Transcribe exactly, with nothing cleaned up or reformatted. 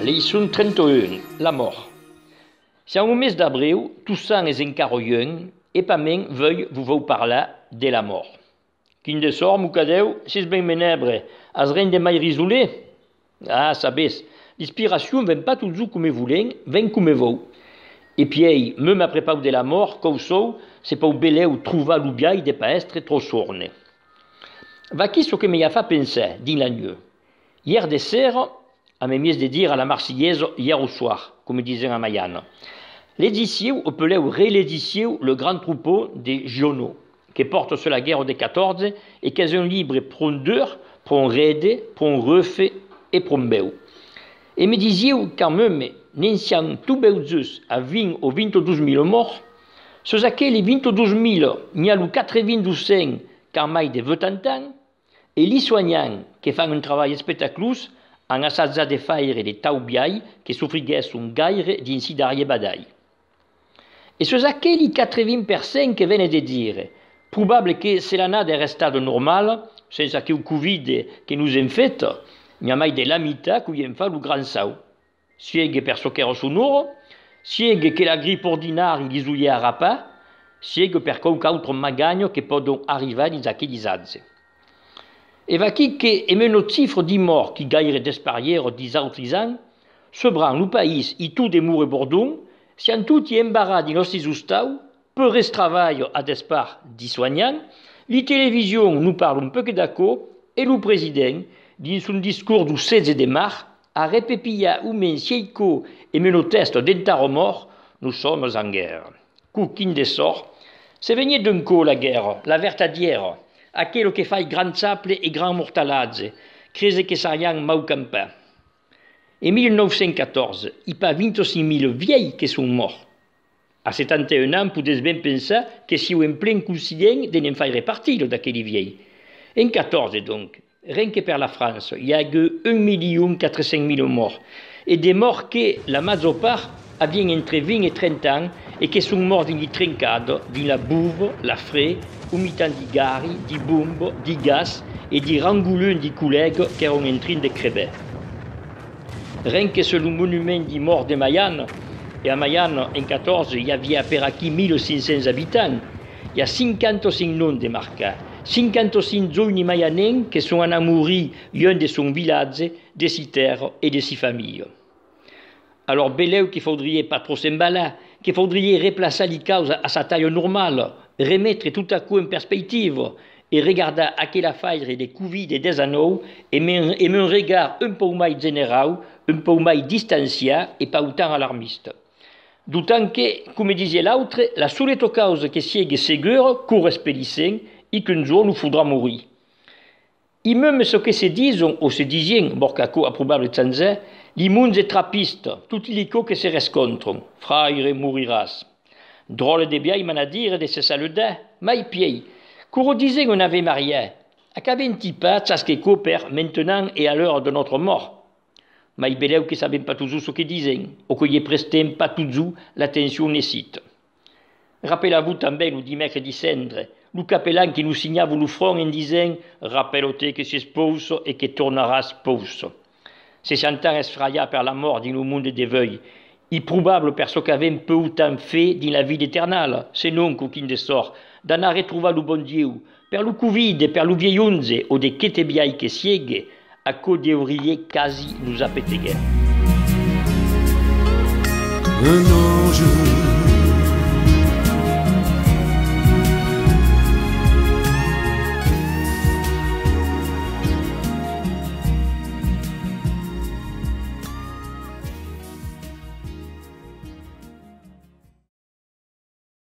Leiçon trenta un, la mòrt. Siam au mes d'abriu, tot an es encara luenh, e pasmens vuei vos vau parlar de la mòrt. Quin de sòrt, mocadèu, siás ben menèbre, as ren de mai risoler? Ah, sabes, l'inspiracion ven pas totjorn coma volèm, ven coma vòu. E pièi, mème a prepaus de la mòrt, cau sòu, se pòu belèu trovar lo biais de pas èstre tròp sorne. Vaquí çò que me i a fach pensar dins la nuech. Ièr de sera, a me mies de dire la Marsilhesa hier au soir, coma disen a Malhana, legissieu o puslèu relegissieu Le Grand Troupeau de Giono, que pòrta sus la guèrra de catòrze e qu'es un libre pron dur, pron rede, pron rufe e pron bèu. E me disieu, quand mème, ne'n siam tot bèu just a vint o vint-e-dos mila mòrts. Sus aqueli vint-e-dos mila, n'i a lo quatre-vint-dos cent qu'an mai de vuechanta ans, e li soanhants, que fan un trabalh espectaclós, an assajat de faire de tau biais que sofriguèsson gaire dins si darriers badais. E sus aqueli quatre-vint per cent que vene de dire, probable que se l'annada èra estada normala, sens aqueu Covid que nos infecta, n'i a mai de la mitat qu'aurián fach lo grand saut. Siegue per çò qu'èra sonora, siegue que la gripa ordinària lis auriá arrapat, siegue per quauqua autra maganha que pòdon arribar dins aquelis atges. E vaquí que, emé una chifra de mòrts qui gaire desparièra dis autris ans, subran lo país e tot demora bordon, siam toti embarrats dins nòstis ostaus, pus res travalha a despart di soanhants, li televisions nos parlon pus que d'aquò, e lo president, dins son discors dau setze de març, a repepilhat au mens sièis còps emé una tèsta d'entara-mòrts: Nous sommes en guerre. Quin de sòrt! Se veniá d'un còp la guèrra, la vertadièra, aquela que fai grand chaple e grand mortalatge, crese que seriam mau campats. En mila nòu cents catòrze, i a pas vint-e-cinc mila vièlhs que son mòrts. A setanta-un ans podètz ben pensar que siáu en plen conselhent de ne'n faire partida d'aqueli vièlhs. En catòrze, donc, ren que per la França, i aguèt un milion quatre cents mila mòrts, e de mòrts que, la màger part, avián entre vint e trenta ans e que son mòrts dins li trencadas, dins la bova, la fre, au mitan di gari, di bomba, di gas e di rangolons di collègas qu'èran en trin de crebar. Ren que sus lo monument di mòrts de Malhana, e a Malhana, en catòrze, i aviá aperaquí mila cinc cents abitants, i a cinquanta-cinc noms de marcats, cinquanta-cinc jòunes malhanencs que son anats morir luenh de son vilatge, de si tèrra e de si familha. Alòrs, belèu que faudriá pas tròp s'embalar, que faudriá replaçar li causas a sa talha normala, remetre tot aquò en perspectiva e regardar aquel afaire de Covid dètz-a-nòu emé un, emé un regard un pauc mai generau, un pauc mai distanciat e pas autant alarmista. D'autant que, coma disiá l'autre, la soleta causa que siegue segura, quora es pelissent, es qu'un jorn nos faudrà morir. E mème çò que se dison o se disián, bòrd qu'aquò a probable chanjat, li monges trapistas, toti li còps que se rescontran: Fraire, moriràs. Dròlle de biais, m'an a dire, de se saludar, mai pièi, quora disen un Ave Maria, acabem-ti pas chasque còp per Maintenant et à l'heure de notre mort? Mai belèu que sabem pas totjorn çò que disen, o que li prestem pas totjorn l'atencion necita. Rapelatz-vos tanben lo dimècres di Cendre, lo capelan que nos senhava lo front en disent: Rapèla-te que siás pausa e que tornaràs pausa. Se siam tant esfraiats per la mòrt dins lo monde de vuei, es probable per çò qu'avem pus autant fe dins la vida eternala, senon, quauquin de sòrt, d'anar retrovar lo bon Dieu, per lo Covid, per lo vièlh onze o de quete biais que siegue, aquò deuriá quasi nos apetegar. Un